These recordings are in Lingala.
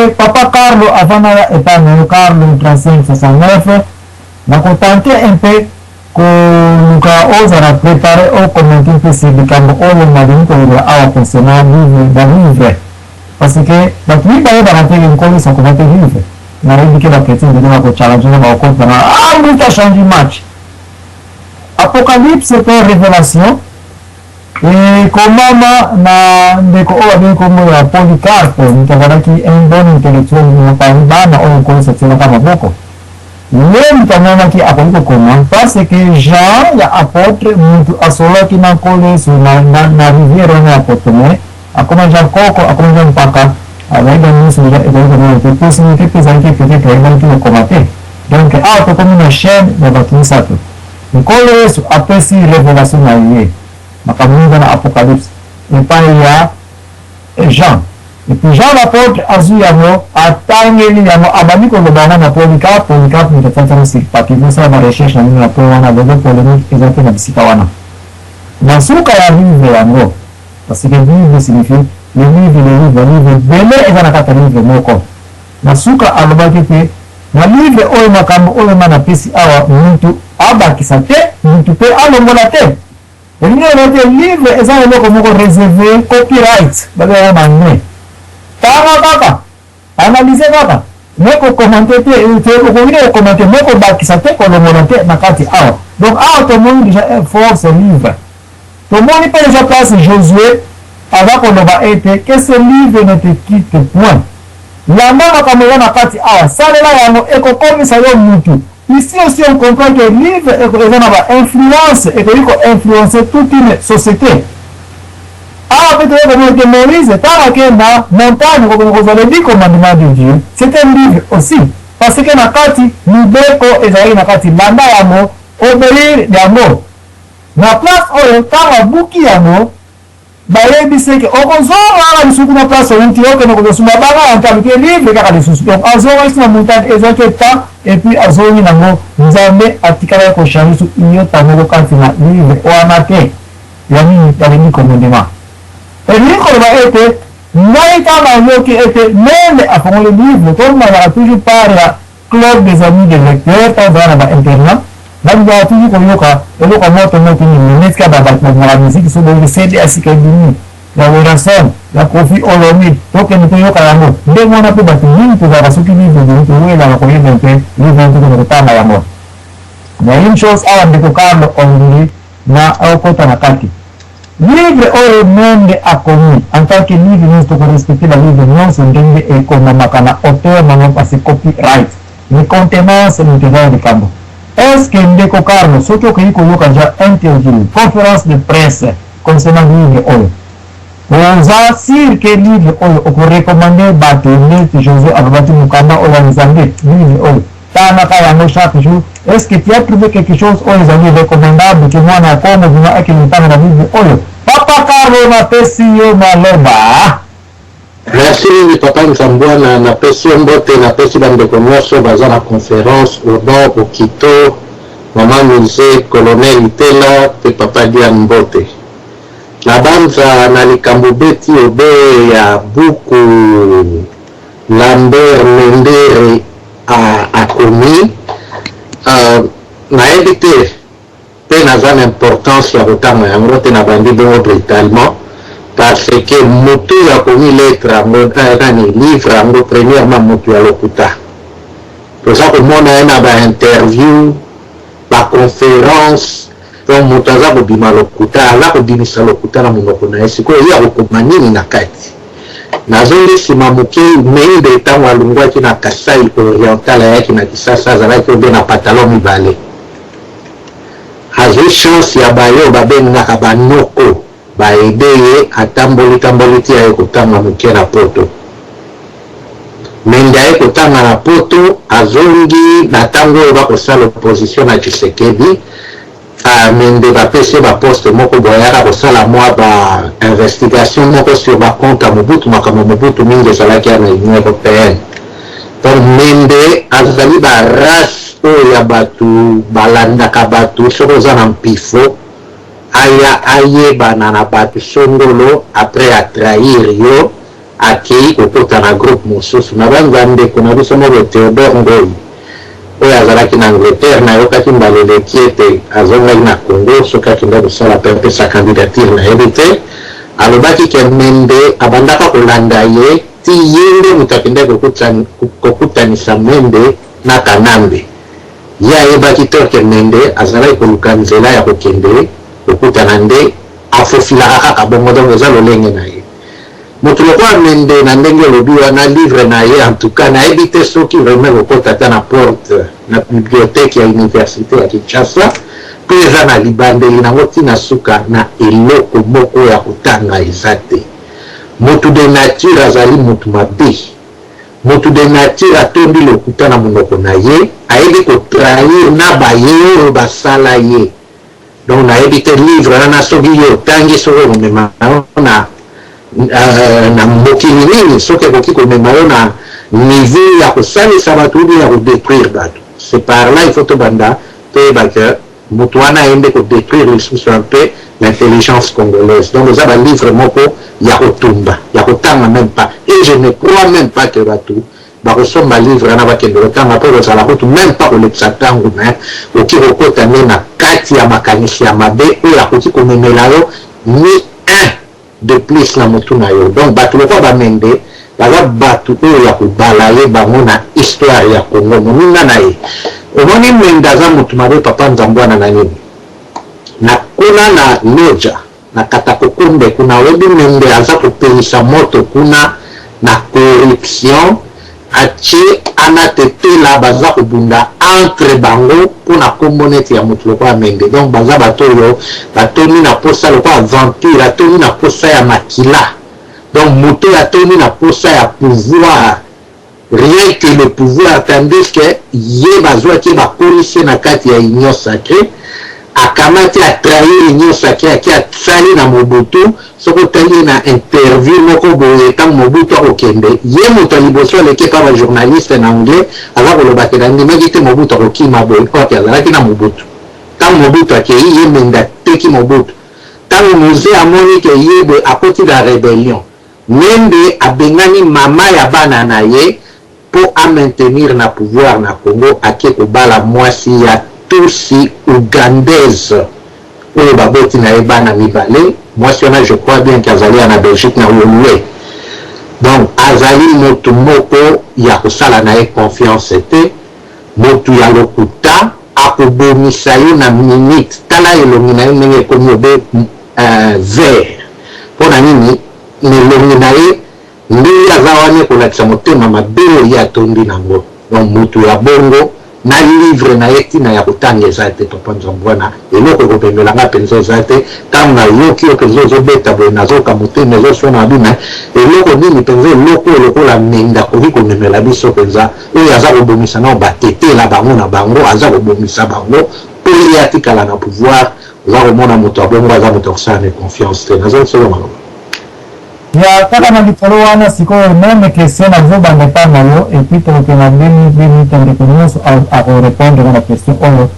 Papa Carlo, avant naya epai na yo, Carlo 3569, nakotenter un peu koluka ozala préparé, ocommenter mpe sur likambo oyo nalingi kolobela awa concernant livre, balivre, parce que bato mingi bayebaka te Nkolo Yesu akoma te livre. Nayebi ke bachrétien ndenge bakochallenge na bakokota na ah moto achange match. Apocalypse to Révélation ekomama na ndeko oyo abengi kombo ya Polycarpe, moto azalaki un bon intellectuel parmi bana oyo Nkolo Yesu atielaka maboko. Ye moto amonaki akoki kokoma, parce que Jean ya apôtre, moto asololaki na Nkolo Yesu na rivière wana ya Potome, akoma ja koko, akoma ja mpaka, azalaki na miso deja ekoki komona te. Possibilité mpe ezalaki, peut-être ayebaki kokoma te. Donc awa tokomi na chaîne ya bato misato. Nkolo Yesu apesi révélation na ye, makambo mingi na Apocalypse, epai ya Jean, et puis Jean l'apôtre azwi yango, atangeli yango, abandi koloba yango na Polycarpe. Polycarpe moto atiaki sur papier. Bosala barecherche na bino na po wana. Lelo polémique eza te na bisika wana. Na suka ya livre yango, parce que livre signifie le livre, le livre, livre ebele eza na kati ya livre moko, na suka alobaki te: na livre oyo, makambo oyo nga napesi awa, mutu abakisa te, mutu mpe alongola te. Elingi oloba te livre eza eloko moko réservé, copyright babengaka na anglais. Tanga kaka, analyse kaka, me kocommenter te. Okoki te kocommenter, me kobakisa te, kolongola te na kati awa. Donc awa tomoni déjà force livre. Tomoni mpe déjà place Josué aza koloba ete que ce livre ne te quitte point. Landa makambo eza na kati awa, salela yango, ekokomisa yo mutu. Ici aussi, on comprend que livre eza na bainfluence, ekoki koinfluencer toute une société. Awa mpe toyei komona ete Moïse, ntango ake na montagne kokende kozwa les 10 commandements de Dieu, c'est un livre aussi, parce que na kati mibeko ezalaki na kati: landa yango, obéir yango. Na place oyo, ntango abuki yango, bayebisi eke okozonga kaka lisusu kuna place outi, okende kozwa mabanga ya ntango te, livre kaka lisusu. Donc azongaki na montagne, ezwaki temps et puis azongi nango. Nzambe atikalaki kochanger su iota moko kati na livre wana te ya nini, ya les 10 commandements. Elingi koloba ete ngai, ntango nayoki ete Mende afongoli livre, tomalaka toujours par ya Club des amis des lecteurs. Ntango ozala na bainternat, balingaka toujours koyoka eloko moto moto nini, neti kaka bato balingaka musique. So boyoki CD ya sika ebimi ya Werrason, ya Koffi Olomide, tokende toyoka yango. Ndenge wana mpe bato mingi tozalaka, soki livre ebimi, towelaka koyeba mpe livre, tokende kotanga yango. Mais une chose awa, ndeko Carlo, olingi na okota na kati livre oyo Mende akomi en tant que livre nyonso, tokorespecter balivre nyonso ndenge ekomamaka na auteur nango, parce copyright, mais contenance moto eza ya likambo. Est ce que, ndeko Carlo, soki okoki koyoka ja interview, conférence de presse concernant livre oyo, oza sûr ke livre oyo okorecommander bato neti José alobaki, mokanda oyo ya Nzambe, livre oyo tangaka yango chaque jour, est ce que tu as trouvé quelque chose oyo ezali recommandable ke mwana ya Kongo bima akende ntanga na livre oyo? Papa Carlo, napesi yo maloba. Merci mingi, papa Nzambwana. Napesi yo mbote, napesi bandeko nyonso baza na conférence, Odon Okito, mama Musée, colonel Itela mpe papa Diane, mbote. Nabanza na likambo beti obe ya buku Lambert Mende akomi. Nayebi te mpe naza na importance ya kotanga yango te. Nabandi bongo brutalement parce que motu oyo akomi lettre yango, nani, livre yango, premièrement motu ya lokuta. Toza komona ye na bainterview, baconférence, donc moto aza kobima lokuta, aza kobimisa lokuta na monoko na ye. Sikoyo ye akokoma nini na kati? Nazongi nsima moke. Mende, ntango alongwaki na Kasai Oriental, ayaki na Kisasa, azalaki obe na pantalon mibale. Azwi chance ya bayo babengaka banoko, baede ye, atamboli tamboli ti aye kotanga moke na Poto. Mende aye kotanga na Poto, azongi na ntango oyo bakosala opposition na Tshisekedi. Mende bapesi ye baposte moko boye, ayaka kosala mwa ba investigation moko sur bacompte ya Mobutu. Makambo Mobutu mingi ezalaki ya na Union européenne. Donc Mende azali barace oyo ya bato balandaka bato. Soki oza na mpifo, aya ayebana na bato songolo, après atrahir yo. Akei kokota na groupe mosusu. Nabanza ndeko na biso moko Theodore Ngoy oyo azalaki na Angleterre, nayokaki mbala eleki ete azongaki na Congo, soki akendaki kosala mpe apesa candidature nayebi te. Alobaki ke Mende abandaka kolanda ye ti ye nde moto akendaki kokutanisa Mende na Kanambe. Ye ayebaki te ke Mende azalaki koluka nzela ya kokende kokutana nde afofilaka kaka bongo, donc eza lolenge na ye. Moto lokola Mende na ndenge olobi wana livre na ye en tout cas nayebi te soki vraiment ekokota ata na porte na bibliothèque ya universite ya Kinshasa mpo eza na libandeli nango ti na suka na eloko moko ya kotanga eza te. Moto de nature azali moto mabe. Moto de nature atondi lokuta na monoko na ye, ayebi ko trahir na baye oyo basala ye. Donc nayebi te livre wana soki yo otangi soki okomema yo na na mokili nini, soki ekoki komema yo na niveau ya kosalisa bato ou bien ya kodetruire bato. C'est par là il faut tobanda toyeba que moto wana aye nde kodetruire lisusu un peu l'intelligence congolaise. Donc eza ba livre moko ya kotumba, ya kotanga meme pas, et je ne crois meme pas que bato bakosomba livre wana bakende kotanga, mpo ekozala kutu meme pas kolekisa ntango, mais okoki kokota nde na kati ya makanisi ya mabe oyo akoki komemela yo ni un de plus na motu na yo. Donc bato lokola bamende baza bato oyo ya kobalaye bango na histoire ya Congo. Moninga na ye omoni Mende aza motu mabe, papa Nzambwana na nini na kuna na Loja na Katakokombe kuna, oyebi Mende aza kopelisa moto kuna na corruption, atie ana tetela baza kobunda entre bango mpona kombo neti ya motu lokola Mende. Donc baza bato oyo batondi na posa lokola vampire, atondi na posa ya makila. Donc moto oyo atondi na posa ya pouvoir, rien que le pouvoir, tandis que ye bazwaki ye bakolisi ye na kati ya Union sacrée, akamati atrahir Union sacrée, ake asali na Mobutu. Soki otali ye na interview moko boye ntango Mobutu akokende, ye moto ya liboso aleki epa bajournaliste na anglais, aza koloba ke nandimaki te Mobutu akokima boye, oke azalaki na Mobutu. Ntango Mobutu akei, ye Mende ateki Mobutu. Ntango Mzee amoni ke ye boye akoti na rébellion, Mende abengani mama ya bana na ye mpo amaintenir na pouvoir na Congo, ake kobala mwasi ya Tutsi ougandaise oyo baboti na ye bana mibale. Mwasi wana, je crois bien ke azali ya na Belgique na Woluwe. Donc azali motu moko ya kosala na ye confiance te, motu ya lokuta, akobomisa yo na minute. Tala elongi na ye ndenge ekomi obe vert. Mpo na nini? Na elongi na ye ndenge aza wana ekolakisa motema mabe oyo ye atondi nango. Donc motu ya bongo na livre na ye ntina ya kotanga eza te. Papa Nzambwana, eloko ekobembela nga mpenza eza te. Ntango nayoki yo mpenza ozobeta boye, nazoyoka motema ezoswana bima. Eloko nini mpenza, eloko oyo lokola Mende akoki komemela biso mpenza, oyo aza kobomisa nao batetela bango na bango, aza kobomisa bango mpo ye atikala na pouvoir. Oza komona moto ya bongo aza moto ya kosala na confiance te. Nazali solo maloba ya kaka na likolo wana. Sikoyo même question nazobanda epai na yo, et puis tokokende na 2 minutes, 2 minutes, ndeko nyonso akorépondre na question oyo,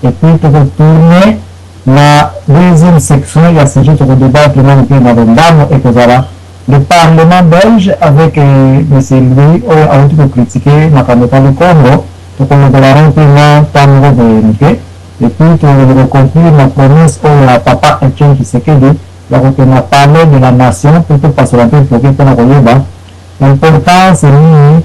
et puis tokotourne na deuxième section ya sujet tokodébattre nano mpe na bondamo. Ekozala le parlement belge avec monsieur Louis oyo awuti kocritiquer makambo etali Congo. Tokolobela mpe na ntango boye moke, et puis tokokende koconclure na promesse oyo ya papa Etienne Tshisekedi ya kokende na Palais de la Nation, mpe topasola mpe mpoke mpona koyeba importance nini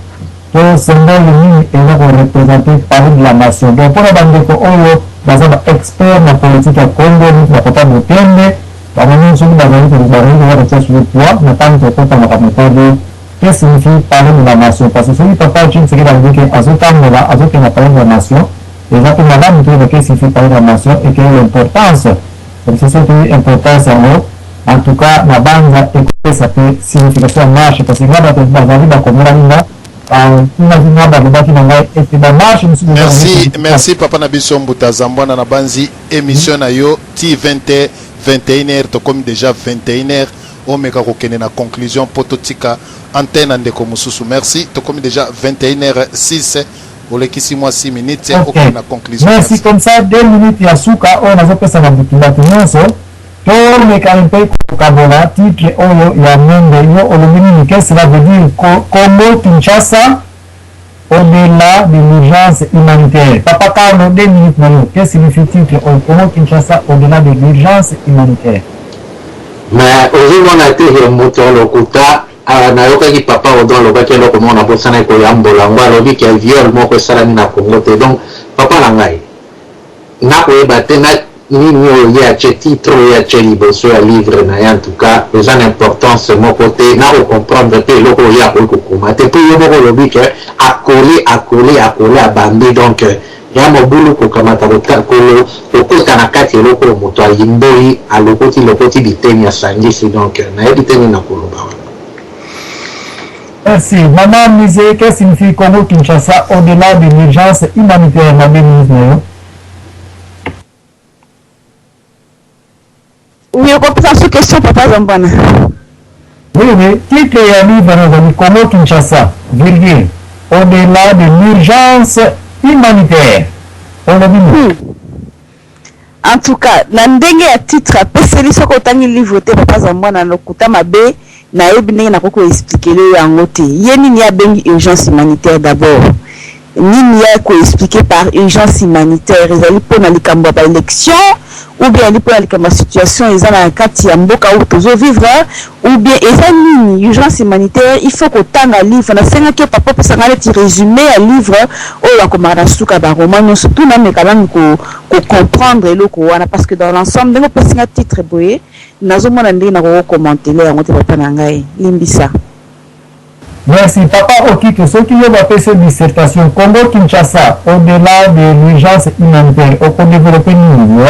to symbole nini eza koreprésenter Palais de la Nation. Donc mpona bandeko oyo baza baexpert na politique ya Congo neti bapapa Botembe, bango nyonso soki bazali koya kotia suki poids na ntango tokota makambo etali que signifie Palais de la Nation, parce que soki papa Etienne Tshisekedi alobi ke azotambola, azokende na Palais de la Nation, eza mpe malamu toyeba que signifie Palais de la Nation et quelle est l'importance. Comme ça, soki importance yango, en tout cas na banza ekopesa mpe signification ya marche, parce que nga bato bazali bakomelaki nga, tunaki nga, balobaki na ngai ete bamarche mosusu. Merci, merci papa na biso Mbuta Zambwana. Na banzi émission na yo ti 20 21 heures, tokomi déjà 21 heures. Omeka kokende na conclusion mpo totika antenne na ndeko mosusu. Merci, tokomi déjà 21 heures 6, olekisi mwa 6 minutes. Okay. Okende na conclusion. Merci. Comme ça 2 minutes ya suka oyo nazopesa na butu bato nyonso. Tomeka mpe kokabola titre oyo ya Mende. Yo olobi nini? Qu'est-ce cela veut dire Congo Kinshasa au-delà de l'urgence humanitaire? Papa Carlo, 2 minutes na yo. Qu'est-ce signifie titre oyo, Congo Kinshasa au-delà de l'urgence humanitaire? Mais ozomona te ke moto ya lokuta. Nayokaki papa Odon alobaki eloko moko, nabosana koyambola yango. Alobi ke viol moko esalami na Congo te. Donc papa na ngai, nakoyeba te na nini oyo ye atie titre oyo atie liboso ya livre na ye. En tout cas, eza na importance moko te. Nakocomprendre mpe eloko oyo ye akoki kokoma te, mpo ye moko olobi ke akole, akole, akole, abambi. Donc ya mobulu kokamata, kokota na kati eloko oyo moto ayimboli, alokoti lokoti biteni, asangisi. Donc nayebi te nini na koloba wana. Merci. Maman Musée, qu'est-ce que signifie Congo Kinshasa au-delà de l'urgence humanitaire? Na 2 minutes na yo. Oui, okopesa so question, papa Zambwana. Oui. Titre ya livre nazali Congo Kinshasa, virgule, au-delà de l'urgence humanitaire. Olobi nini? En tout cas, na ndenge ya titre apeseli, soki otangi livre te, papa Zambwana, lokuta mabe, nayebi ndenge nakoki koexpliquer yango te. Ye nini abengi urgence humanitaire d'abord? Nini ya koexpliquer par urgence humanitaire? Ezali mpona likambo ya baélection ou bien ezali mpona likambo ya situation eza na kati ya mboka oyo tozovivre ou bien eza nini urgence humanitaire? Il faut kotanga livre. Nasengaki yo, papa, opesanga neti résumé ya livre oyo bakomaka na suka baroman nyonso. Tuna meka nanu kocomprendre eloko wana, parce que dans l'ensemble, ndenge opesinga titre boye, nazomona ndenge nakoki kocommenter yango te. Papa na ngai, limbisa. Merci. Papa Okito, soki yo bapesi dissertation Congo Kinshasa au-delà de l'urgence humanitaire, okodévelopper nini?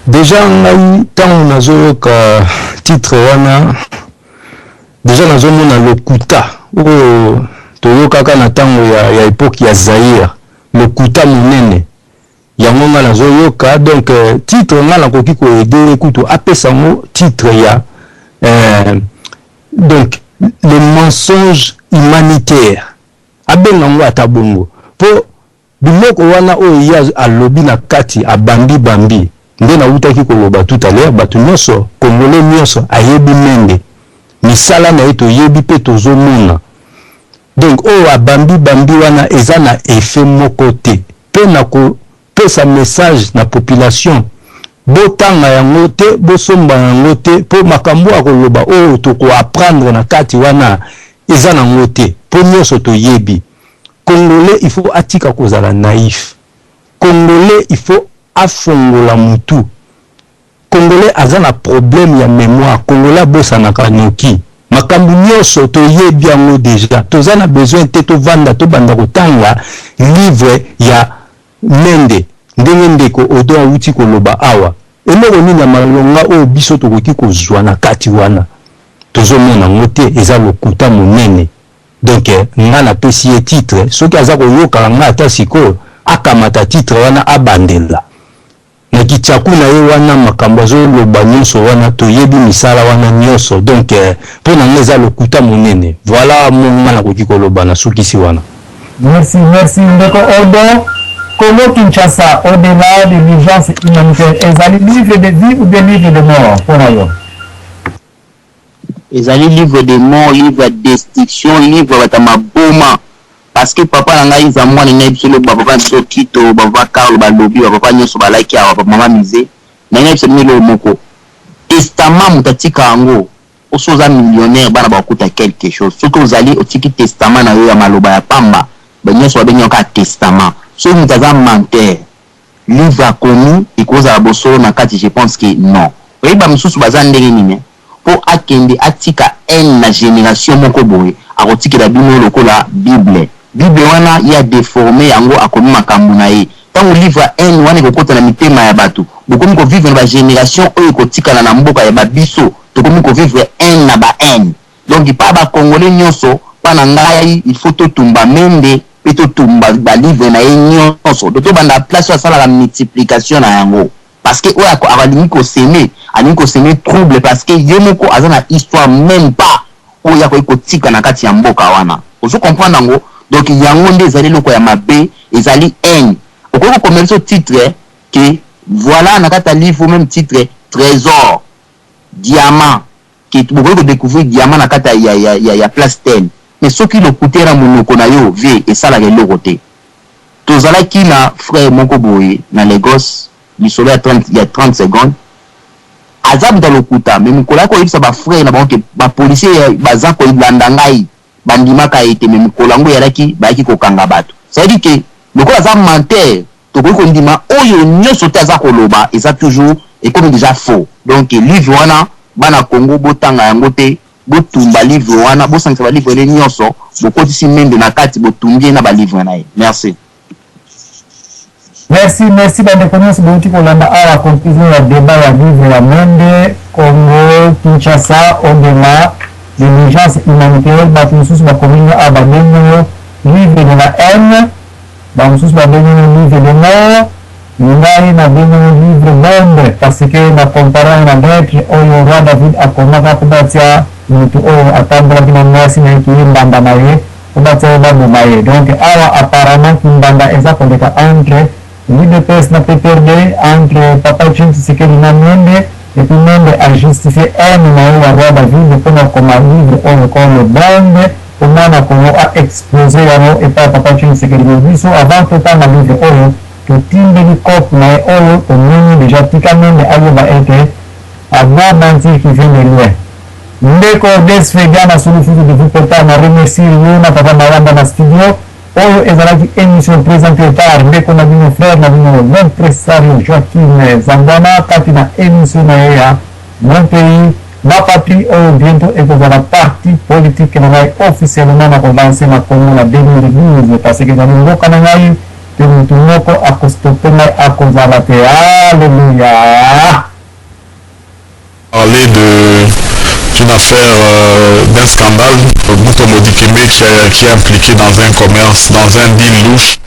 Déjà ngai, ntango nazoyoka titre wana, déjà nazomona lokuta oyo toyokaka na ntango ya époque ya Zaire, lokuta monene. Yango nga nazoyoka. Donc titre, nga nakoki koaider kutu apesa yango titre ya donc le mensonge humanitaire. Abenga yango ata bongo, mpo biloko wana oyo ye alobi na kati, abambi bambi nde nawutaki koloba tout à l'heure. Bato nyonso, Congolais nyonso ayebi Mende, misala na ye toyebi mpe tozomona. Donc oyo abambi bambi wana eza na effet moko te mpe na kopesa message na population: botanga yango te, bosomba yango te, mpo makambo akoloba oyo tokoapprendre na kati wana eza nango te, mpo nyonso toyebi. Congolais, il faut atika kozala naïf. Congolais, il faut afongola mutu. Congolais aza na problème ya mémoire. Congolais abosanaka noki. Makambo nyonso toyebi yango déjà. Toza na besoin te tovanda, tobanda kotanga livre ya Mende. Ndenge ndeko Odo awuti koloba awa, eloko nini ya malonga oyo biso tokoki kozwa na kati wana? Tozomona yango te. Eza lokuta monene. Donc nga napesi ye titre, soki aza koyokaka nga ata sikoyo, akamata titre wana, abandela na kitiaku na ye wana. Makambo azoloba nyonso wana, toyebi misala wana nyonso. Donc mpo na nga eza lokuta monene. Voilà, mo nga nakoki koloba, nasukisi wana. Merci, merci ndeko Odo. Congo Kinshasa au-delà de l'urgence humanitaire, ezali livre de vie ou bien livre de mort mpona yo? Ezali livre de mort, livre ya destruction, livre ya bato ya maboma, parce que papa na ngai Zamwana ngai biso lobi, bapapa na biso Kito, bapapa Carlo balobi, bapapa nyonso balaki awa, mama Mise na ngai biso bino eloko moko. Testament, moto atika yango, oso oza millionnaire, bana bakokuta quelque chose. Soki ozali otiki testament na yo ya maloba ya pamba, banyonso babengi yango kaka testament. Soki moto aza menteur, livre akomi ekozala bosolo na kati? Je pense que non. Oyeba mosusu baza ndenge nini mpo akende atika haine na génération moko boye. Akotikela bino lokola Bible. Bible wana, ye adéformer yango, akomi makambo na ye. Ntango livre ya haine wana ekokota na mitema ya bato, bokomi kovivre na bagénération oyo ekotikala na mboka ya babiso, tokomi kovivre haine na bahaine. Donc mpa bacongolais nyonso, mpa na ngai, il faut totumba Mende mpe totumba balivre na ye nyonso. Do tobanda place oyo asalaka multiplication na yango, parce que oyo alingi kosemer, alingi kosemer trouble, parce que ye moko aza na histoire même pas oyo akoki kotika na kati ya mboka wana. Ozo comprendre yango? Donc yango nde ezali eloko ya mabe, ezali haine. Okoki kokomela biso titre que voilà na kati ya livre, même titre. Tresor, diamant que bokoki ko decouvrir diamant na kati ya ya ya ya place tel mais soki lokuta eza na munoko na yo vieux esalaka eloko te. Tozalaki na frère moko boye na Lagos lisolo ya 30 ya 30 secondes aza moto ya lokuta mais mokolo ayaki koyebisa ba frères na bango que ba policiers baza kolanda ngai bandimaka ye te mais mokolo yango eyalaki bayaki kokanga bato ça veut dire que lokola aza menteur tokoki kondima oyo nioso te aza koloba eza toujours ekomi dejà faux donc livre wana bana Congo botanga yango te botumba livre wana bosangisa ba livre ne nioso bokotisi mende na kati botumbi ye na ba livre na ye merci. Merci merci ba ndeko nionso bowuti kolanda awa conclusion ya debat ya livre ya Mende Congo Kinshasa au dela de l'urgence humanitaire batu mosusu bakomi nga awa babengi yango livre de la haine ba mosusu babengi yango livre de mort ngai nabengi yango livre bombe parce que na compare yango na lettre oyo roi David akomaka mpo batia mutu oyo atambolaki na mwasi na ye kiye mbanda na ye po batia ye baboma ye donc awa apparemment kimbanda eza koleka entre l'udps na pprd entre papa Etienne Tshisekedi na Mende et puis Mende a justifie haine na ye ya roi David pona kokoma livre oyo comme bombe po mwana Congo a explose yango epai ya papa Etienne Tshisekedi mais biso avant totanga livre oyo totimbeli coop na ye oyo tomoni dejà tika Mende ayeba ete a beau mentir qui vient de loin. Ndeko Desfe Gana Sulufutu de Vupota na remercier yo na papa Mayamba na studio. Oyo ezalaki emission presentee par ndeko na bino frère na bino l'impresario Joachim Zambwana kati na emission na ye ya Mon pays ma patrie oyo bientot ekozala parti politique na ngai officiellement na ko lancer na Congo na 2012 parce que ezali mboka na ngai pe mutu moko ako stopper ngai akozala te. Alleluia! Parler de d'une affaire euh, d'un scandale, Mutombo Dikembe qui, qui est impliqué dans un commerce, dans un deal louche.